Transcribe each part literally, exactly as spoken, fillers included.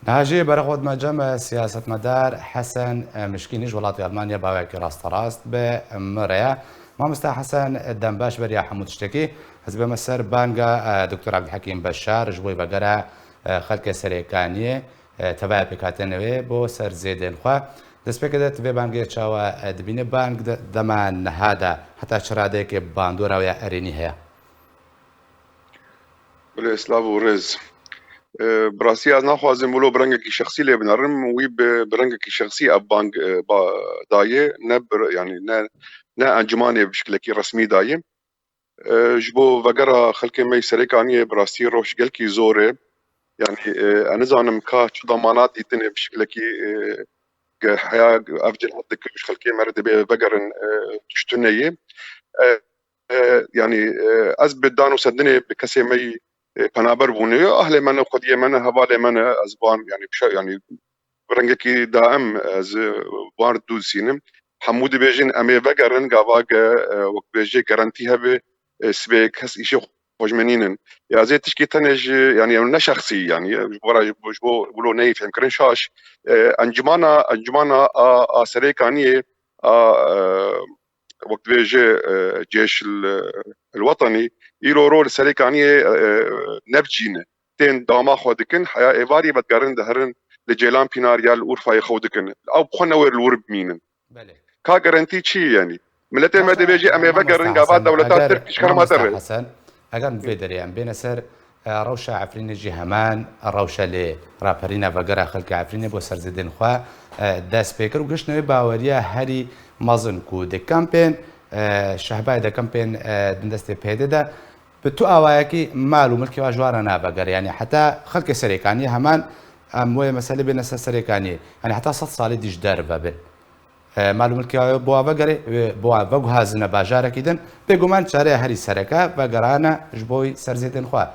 Niha jî berê xwe dime cem siyasetmedar Hesen Mişkînî ji welatê Almanya bi awayekî rasterast bi min re ye. Mamosta Hesen, dem baş beriya hemû tiştekî. Ez bême ser banga, e, Doktor Abdulhekîm Beşar ji bo vegera, e, xelkê Serêkaniyê, e, tevaya pêkhatinê wê bo ser zêdên xwe. Destpêkê de tu vê bangê çawa, e, dibînî? Bang de, dema niha de heta çi radeyekê bandora wê ya erênî heye? Belê, silav û rêz. E, bi rastî ez naxwazim wilo bi rengekî şexsî lê binerim, wî bi, bi rengekî şexsî ev bang, e, ba, daye, ne bi, yanî ne, ne encûmanê bi şekilekî resmî daye. E, ji bo vegera xelkê me yî Serêkaniyê bi rastî roj gelkî zor e. Yanî, e, ez nizanim ka çi damana dîtinê bi şekilekî, e, ge-, heya ev cih dikin ji xelkê me re dibê vegerin, e, tişt tune ye. E, e, yanî, e, ez bi dan û sendinê bi kesê me yî, e, penaber bûne, ahlê me ne, xwediyê me ne, hevalê me ne, ez van, yanî, bi şe-, yanî, bi rengekî daim ez, e, wan dû disînim. Hemû dibêjin, em ê vegerin, gava ge, e, wek dibêjê gerentî hebe, e, sibê kes îşê xwe ji me nînin. Ya zê tişkî tenê ji, yanî, em ne şexsî, yanî, ji bo, ji bo, ji bo wilo neyê fêmkirin şaş. E, encumana, encumana a, a Serêkaniyê, a, e, wek dibêje, e, Cêş el, el Wetenî, îro ro li Serêkaniyê, e, nebcîne. Tên dama xwe dikin, heya êvarî vedigerin diherin li Ceylan Pînar ya li Urfayê xew dikin. Ew bi xwe newêr li wir bimînin. Belê. Ka gerentî çi ye yanî? Miletê me dibêje em ê vegerin, gava dewleta Tirk ji karma derê. Hesen, eger bi vê derê em bêne ser, e, rewşa Efrînê jî heman rewşa lê raperîna vegera xelkê Efrînê bo ser zêdên xwe, e, dest pê kir û giştine wê baweriya herî mezin ku di kampên, e, Şehbayê de, kampên, e, di destê P Y D de, bi tu awayekî mal û milkê wa ji wan re navegere. Yanî heta xelkê Serêkaniyê heman em wê meselê bêne ser Serêkaniyê. Yanî heta sed salî dî ji derve bin. E, mal û milkê wa bo wa vegere, wê bo wa veguhazine bajarekî din. Bêguman çareya herî sereke vegerane ji bo ser zêdên xwe.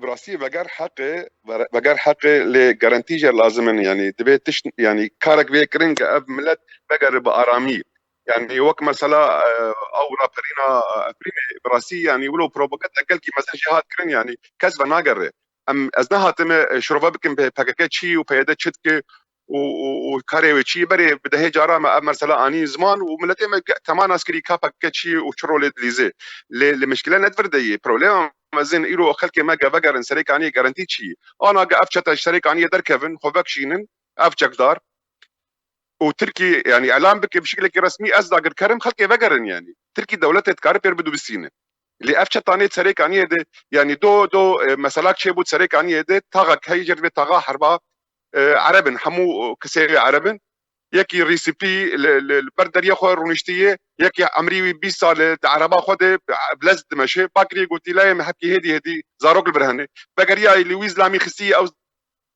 Bi rastî veger heqê, ve-, veger heqê lê gerentî jê lazim in. Yanî divê tişt, yanî karek vê kirin ke ev milet vegere bi aramî. Yanî wek mesela, e, ew raperîna, e, Efrînê, bi rastî, yanî wilo propaganda gelkî mezin jê hat kirin, yanî kes venagere. Em, ez nehatime, e, şirove bikim P K K çi û P Y D çi dike û, û, û karê wê çi ye. Berê bi dehê cara me ev mesela anî ziman û miletê me ge-, teman nas kirî ka P K K çi ye û çi rolê dilîze. Lê, lê mişkile ne di vir de ye. Problema mezin îro xelkê me ge vegerin Serêkaniyê gerentî çi ye. Ana ge ev çete ji Serêkaniyê derkevin, xwe vekişînin, ev çekdar û Tirkî, yanî, elan bike bi şekilekî resmî, ez dagirker im, xelkê vegerin, yanî. Tirkî dewletê dikare pêr bidubisîne. Lê ev çetanê Serêkaniyê de, yanî, do, do, e, meselak çêbû Serêkaniyê de, taxek heye, jê divê taxa herba, e, Ereb in, hemû kesê wê Ereb in. Yekî rîsipî li, li, li ber deriyê xwe rûniştiye, yekî emrî wî bîst sal e, di ereba xwe de, bi lez dimeşe, pakirî gotî, layê me hepkî hêdî hêdî, zarok li vir hene. Vegeriya lê wî zilamî xistî, ew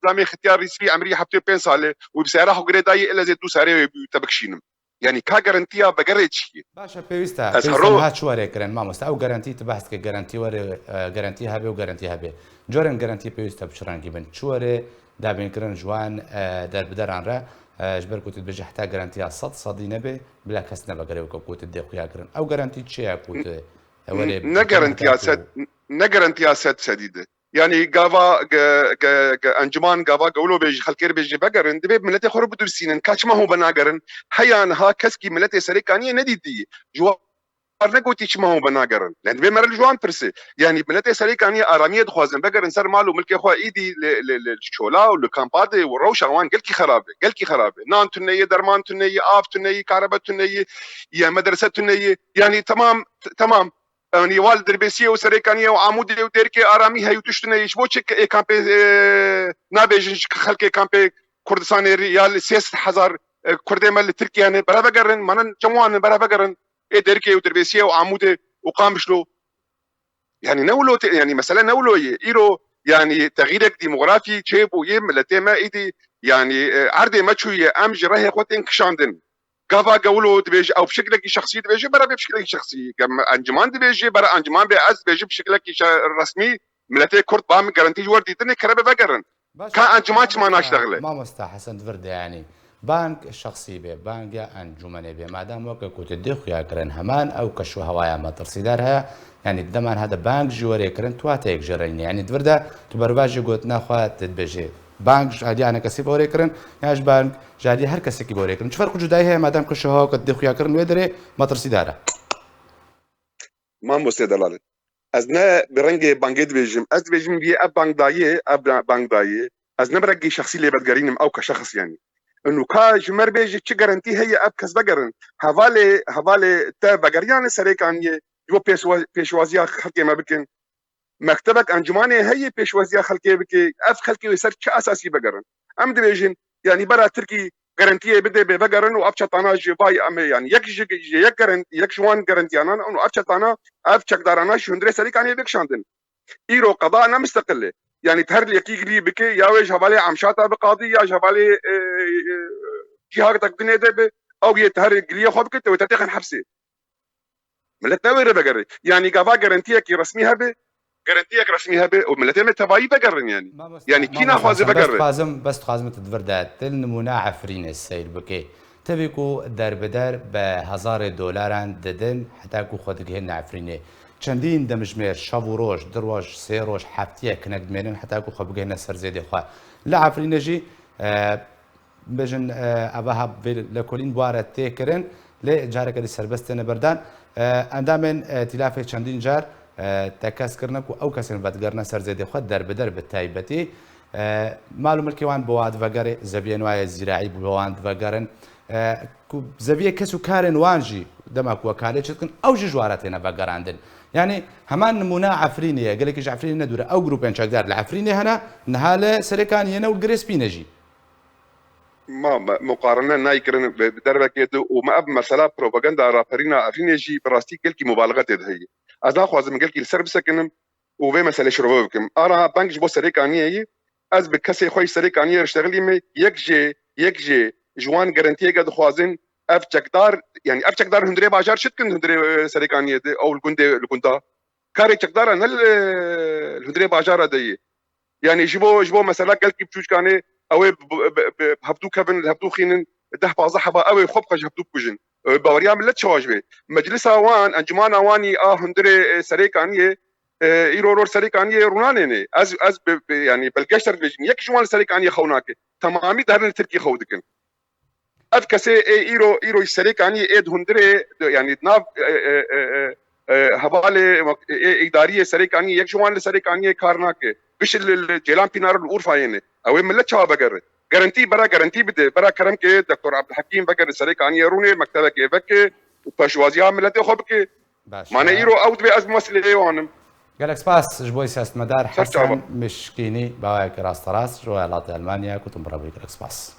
zilamê xitiya rîsipî emrî heftê û pênc sal e û bi seyara xwe girê dayê, ê lezê du serê wê bî te bikişînim. Yanî ka garantiya vegerê çi ye? Baş e, pêwîst e, ez pêwîst e hero niha çi were kirin, mamoste? Ew garantî tu behs dike, garantî were, e, garantî hebe û garantî hebe. Corên garantî pêwîst e bi çi rengî bin? Çi were dabînkirin ji wan, e, derbideran re, e, ji ber ku tu dibêjî heta garantiya sed sedî nebe, bila kes nevegere weke ku tu dê xuya kirin. Ew garantî çi ye ku tu, e, were... Ne garantiya sed, ne garantiya sed sedî de. Yanî gava ge, ge, ge encûman gava ge wilo bêjî, xelkê re bêjî vegerin, divê miletê xwe re bidûsînin. Ka çima hûn venagerin? Heya niha keskî miletê Serêkaniyê nedîtî. Ji wan negotî çima hûn venagerin. Lê divê mere li ji wan pirsê. Yanî miletê Serêkaniyê aramiyê dixwazin, vegerin ser mal û milkê xwe, îdî li, li, li çola û li kampa de û rewşa wan gelkî xerab e, gelkî xerab e. Nan tune ye, derman tune ye, av tune ye, karebe tune ye, ye medrese tune ye. Yanî temam, t-, temam. Yanî wal Dirbêsiyê û Serêkaniyê û Amûdê û Dêrikê aramî heye û tişt tune ye. Ji bo çi e kampê, e, nabêjin ji xelkê kampê Kurdistanê re ya li sê sed hezar, e, Kurdê me li Tirkiye ne, bera vegerin, manin çem wan in, bera vegerin. Ê Dêrikê û Dirbêsiyê û Amûdê û Qamişlo. Yanî ne wilo te, yanî mesele ne wilo ye. Îro, yanî, texîrek demografî çêbûye, miletê me îdî, yanî, e, erdê me çûye, em ji rehê xwe tên kişandin. Gava gewilo dibêje, ew bi şekilekî şexsî dibêje, bera vê bi şekilekî şexsî. Ge me encûman dibêje, bera encûman bê, ez dibêjim bi şekilekî şe-, resmî, miletê Kurd ba min garantî ji wer dîtinê, kerebe vegerin. Baş e, ka encûman çima naştexile? Mamosta Hesen, di vir de, yanî, bang şexsî be, bang ya encûmenê be, madem weke ku tu dê xuya kirin, heman ew keş û hewaya metirsîdar heye, Yanî di deman hede bang jî were kirin, tu hate yek jê re nîne. Yanî di vir de tu bervajê gotina xwe te dibêjê. Bang ji alî anekesî ve were kirin, ya ji bang ji alî her kesekî ve were kirin. Çi ferq û cudayî heye madem ku şeha ku dê xuya kirin wê derê metirsîdar e? Mamoste Delal, ez ne bi rengê bangê dibêjim. Ez dibêjim vî ev bang dayê, ev bang dayê. Ez ne bi rengê şexsî lê vedigerînim, ew ke şexs yanî. Û ka ji me re bêje çi garantî heye ev kes vegerin. Hevalê, hevalê te vegeriyane Serêkaniyê, ji bo pêşwa-, pêşwaziya xelkê me bikin. Mektebek encûmanê heye pêşwaziya xelkê bike, ev xelkê wê ser çi esasî vegerin? Em dibêjin, yanî bera Tirkî garantiyê bide bê vegerin û ev çetana ji vay em ê, yanî yek ji, ji yek garan-, yek ji wan garantiyanan û ev çetana, ev çekdarana ji hundirê Serêkaniyê bikişandin. Îro qeda ne misteqil e. Yanî her yekî gilî bike, ya wê ji hevalê Emşata bi qadî, ya ji hevalê, e, e, cîhak tek dinê de bi, ew yê her giliyê xwe bike, te wê te têxin hepsê. Millet ne wê re vegere. Yanî gava garantiyekî resmî hebe, garantiyek resmî hebe û milletê me tevayî vegerin yanî. Mamoste, yanî kî mamoste, naxwaze bes vegere? Dixwazim, bes dixwazim tu di vir de til nimûna Efrînê seyr bikê. Tevî ku derbider bi hezarê dolaran didin heta ku xwe digihîne Efrînê. Çendîn demjimêr, şev û roj, du roj, sê roj, heftiyek hinek dimênin heta ku xwe bigihîne ser zêdê xwe. Li Efrînê jî, e, bêjin, e, eva ha vê lekolîn bi wan re tê kirin, lê careke dî serbest têne berdan. E, endamên, e, tîlafê çendîn car, e, tekez kirine ku ew kesên vedigerine ser zêdê xwe derbider bi taybetî, e, mal û milkê wan bi wan divegerê, zeviyên wan yê zîraî bi wan divegerin, e, ku zeviyê kes û karên wan jî dema ku wekalê çi dikin, ew jî ji wan re têne vegerandin. Yanî heman nimûna Efrînê ye, gelekî ji Efrînê ne dûr e. Ew grûpên çekdar li Efrînê hene, niha li Serêkaniyê ne û Girêspînê jî. Ma, ma, muqarene nayê kirin bi, bi dervekê de û me ev mesela propaganda raperîna Efrînê jî bi rastî gelkî mubalixe tê de heye. Ez naxwazim gelkî li ser bisekinim û vê meselê şirove bikim. Ara bang ji bo Serêkaniyê yî, ez bi kesê xwe yî Serêkaniyê re ştexilî me, yek jê, yek jê ji wan garantiyeke dixwazin, ev çekdar, yanî ev çekdar hundirê bajar çi dikin hundirê, e, Serêkaniyê de, ew li gundê, li gunda. Karê çekdara ne li, li hundirê bajara de yê. Yanî ji bo, ji bo mesela gelkî biçûçkanê ew ê bi, bi, bi, bi hevdû kevin, li hevdû xînin, deh pazdeh heba ew ê xwe bi xwe ji hevdû bikujin. Ew ê baweriya millet çawa ji wê? Meclisa wan, encumana wan yî a hundirê, e, Serêkaniyê, e, îro ror Serêkaniyê rûnanê ne. Ez, ez bi, bi, yanî belgeş ser dibêjim. Yek ji wan li Serêkaniyê xew nake. Temamî diherin li Tirkî xew dikin. Ev kesê ê îro, îro ji Serêkaniyê ê di hundirê, di, yanî di nav, e, e, e, e, e, hevalê, e, ê îdariyê Serêkaniyê, yek ji wan li Serêkaniyê kar nake. Giş li, li Ceylan Pînar û li Urfayê ne. Ew ê millet çawa vegere? Garantî, bera garantî bide. Bera kerem ke Doktor Abdulhekîm vegere Serêkaniyê rûnê, mektebekê veke û pêşwaziya miletê xwe bike. Baş e. Mane îro ew divê ez bi meseleyê wanim. Gelek spas ji bo siyasetmedar Ser çava. Hesen Mişkînî, bawayek rasterast ji welatê Elmanya, ku tu bi re bûyî. Gelek spas.